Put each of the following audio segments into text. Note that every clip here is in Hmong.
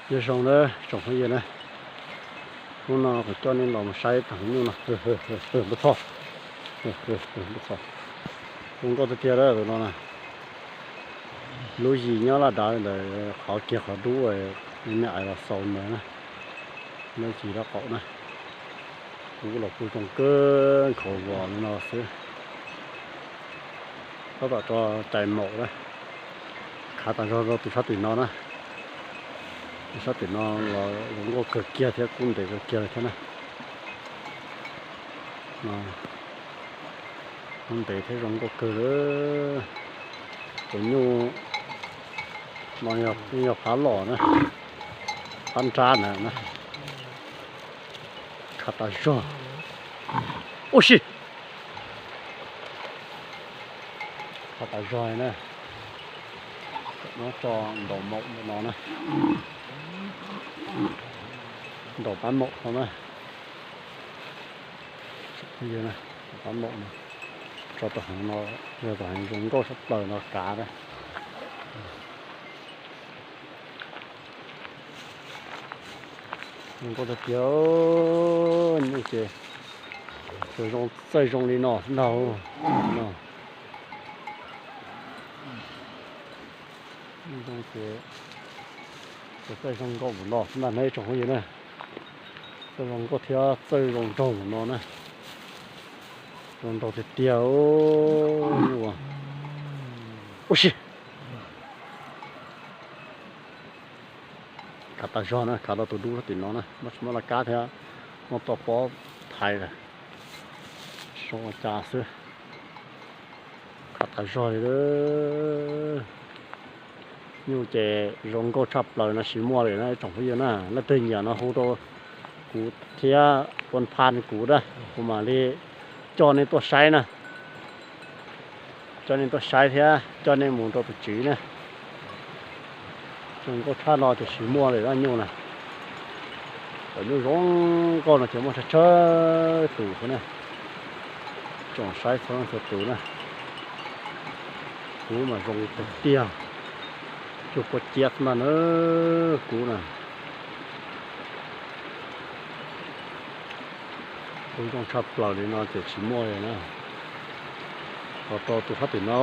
Nyob zoo na tsoom phooj ywg na, hnub no kuv coj nej los mus saib tus nyuj no, npawg Txhoj, npawg Txhoj, zoo nkauj tiag tiag tus no na. Lub yim nyob laj dav ntawm qhov kiag qhov dub, me me ais los xaus ntawd na, lub yim dab qaum na. Kub los kuj zoo kawg nkaus vos li no xwb. Tab tom tso cais maum na, khav tas zog rau tus sab tim no na. Tus sab tim no los zoo nkauj kawg kiag thiab kub ntev kawg kiag li thiab na. Kub ntev thiab zoo nkauj kawg li. Tus nyuj no yog phab loj na, phab nrab na na. Khav tas zog. Ua si, khav tas zog li na. Muab tso ntaus maum ntawm no na, ntaus pab maum no na. Pab maum no tso tom heev no, yog tom heev zoo nkauj sab plaws no kav na. Zoo nkauj tiag tiag, nyuj ces txawj zoo li no xwb ntag no. Nyuj ces txawj zoo nkauj mus no xwb ntag ne tsoom phooj ywg na. Txawj zoo nkauj thiab txawj zoo nraug mus no na. Zoo nraug tiag tiag. Ua si, khav tas zog na, khav rau tus dub sab tim no na, muab tsis muab laj kab thiab, muab toj pob thaiv lawm, tsis zoo ua cas xwb. Khav tas zog li. Nyuj ces zoo nkauj tshaj plaws no tsis muaj li na tsoom phooj ywg na. Leej twg nyiam no hu rau kuv thiab ua phaj kuv na, kuv mam li coj nej tuaj saib na. Coj nej tuaj saib thiab coj nej mus rau tus tswv na. Zoo nkauj tshaj no ces tsis muaj li na nyuj na. Cov nyuj zoo nkauj no ces muaj tshaj tshaj tus xwb na. Tsoom saib txhua leej txhua tus na. Kub mas zoo tiag tiag, cuag kua ciab xwb ntag na. Kub na, kub zoo tshaj plaws li no ces tsis muaj li na. Los rau tus sab tim no,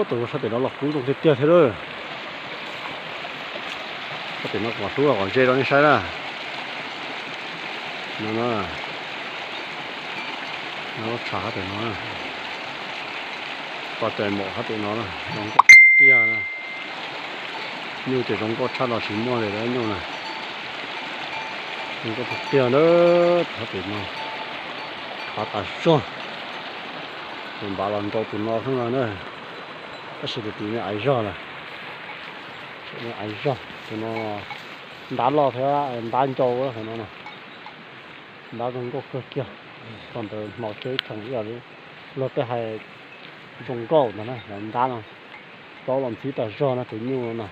tus sab tim no los kub zoo tiag tiag thiab lawm. Sab tim no kuv mam hlub los kom ze rau nej saib na. No na, no lub tshav sab tim no, tso cais maum sab tim no na, zoo nkauj tiag na. Nyuj ces zoo nkauj tshaj no tsis muaj li na nyuj na. Zoo nkauj tiag tiag na, sab tim no. Khav tas zog. Ces npav los nrau tus no xwb no na. Tab sis tus tim me aiv zog lawm. Tim me aiv zog, tus no ntab loj thiab ntab ncau tus no na. Ntab zoo nkauj kawg kiag. Thaum ntawd hnaus tsawb cheem ib yam li luag tej hais zoo nkauj ntag na, ntab no. Plaub los ntxhib tas zog na tus nyuj no na.